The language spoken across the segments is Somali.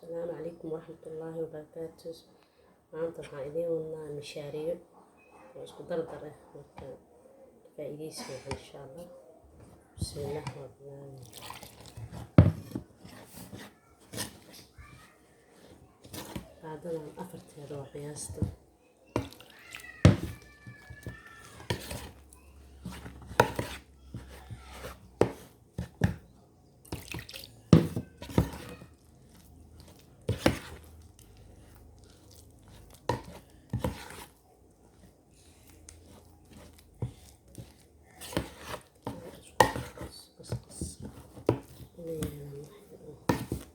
Asalaamu calaykum waraxmatullaahi wabarakaatu. Maanta waxaan idiin wadnaa mishaariyo oo isku dardar ah. Marka faa'iidaysi wacan, insha Allah. Bismillaah, waa bilaabay. Qaadadan afarteeda waa qiyaasta. Qasqas inay yeelaan wax yar oo mishaarida.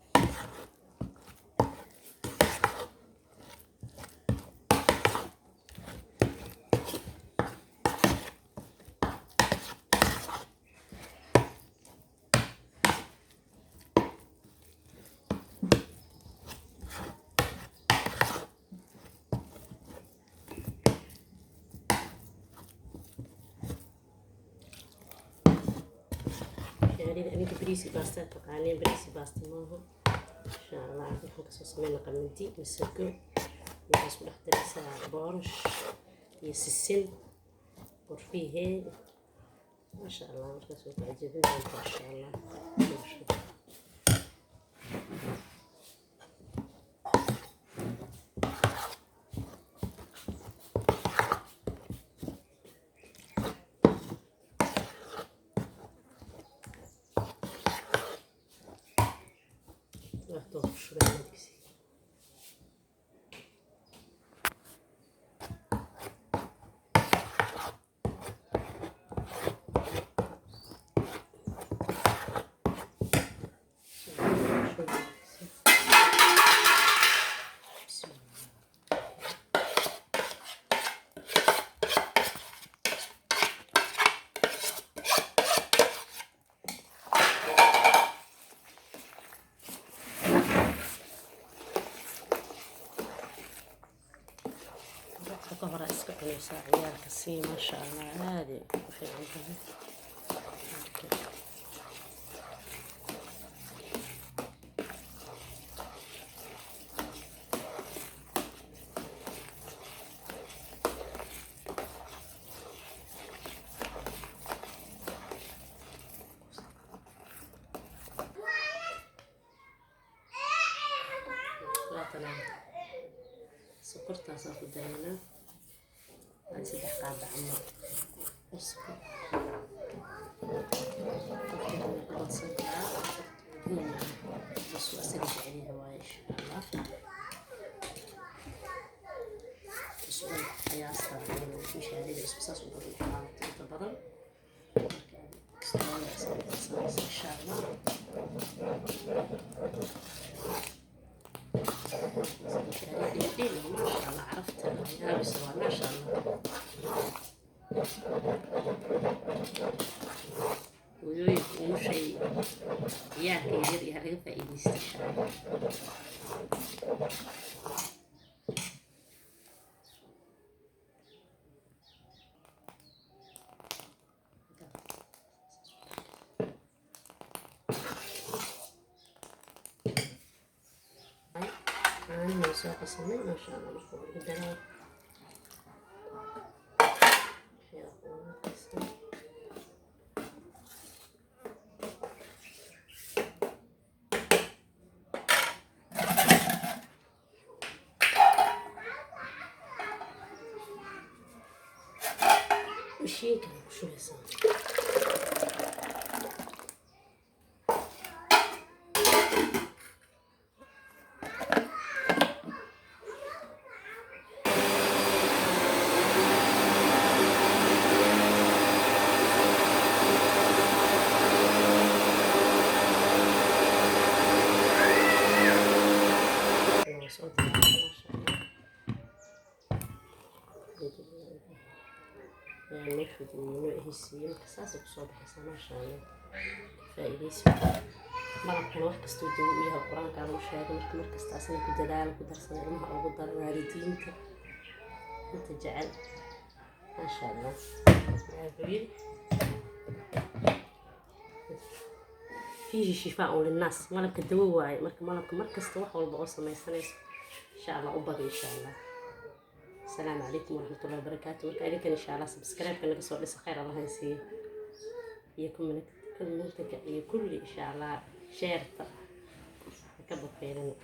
Adinka bariis iyo baasta taqaaneen, bariis iyo baasta maaha, insha Allah. Waxaan kasoo sameynaa qamadi, masago, waxaa isku dhex daraysaa boorash iyo sisin, qorfihee, maasha Allah. Markaas way ku cajabin doontaa, insha Allah. Waxtoo ku shubay digsiga. Bismillah. Waxa ka hore iska cunaysaa, ciyaalka sii, maasha Allah, aad ay u fiican tahay. Marka laatana sokortaasaa ku dareynaa, aan 3 qaada camal cusbo. Qofka wuu ku badsan karaa, muhiim ah bas uu asaga jecel yahay waaye, insha Allah. Cusbada qiyaasta mishaarida cusbo saas u badan qaadato inta badan. Marka kastooda iska badsanaysa, insha Allah. Mishaariya dhiil dhiil, maasha Allah, carafta yaabis waa, maasha Allah. Hooyooyinka umushay, ciyaalka yaryar iyo halaga faa'iidaysta, insha Allah. Caanaha soo qasanay, maasha Allah. Marka waa ugu daraa waxyaa ugu qasan. Mashiinkan ku shubaysaa. Waa soo diyaarsan, maasha Allah. Ayaa noo fududeeyey, noo ehaysiiyey. Marka saasay kusoo baxaysaa, maasha Allah. Faa'iidaysi. Malabkana wax kastuu dawo u yahay, Qur-aankaa lagu sheegay. Marka markasta asna ku dadaalo, ku darsada, ilmaha ugu daro, waalidiinta inta jecel, maasha Allah. Wuxuu yiri Fiihi shifaa linnaas. Malabka dawo waaye. Marka malabka markasta wax walba oo samaysanayso, insha Allah, u badi, insha Allah. Asalaamu calaykum waraxmatullahi wabarakaatu. Marka idinkan, insha Allah, subscribe-ka naga soo dhisa. Khayr Allah siiyo, iyo comment-ka iyo kulli, insha Allah, share-ta ka bafeelana.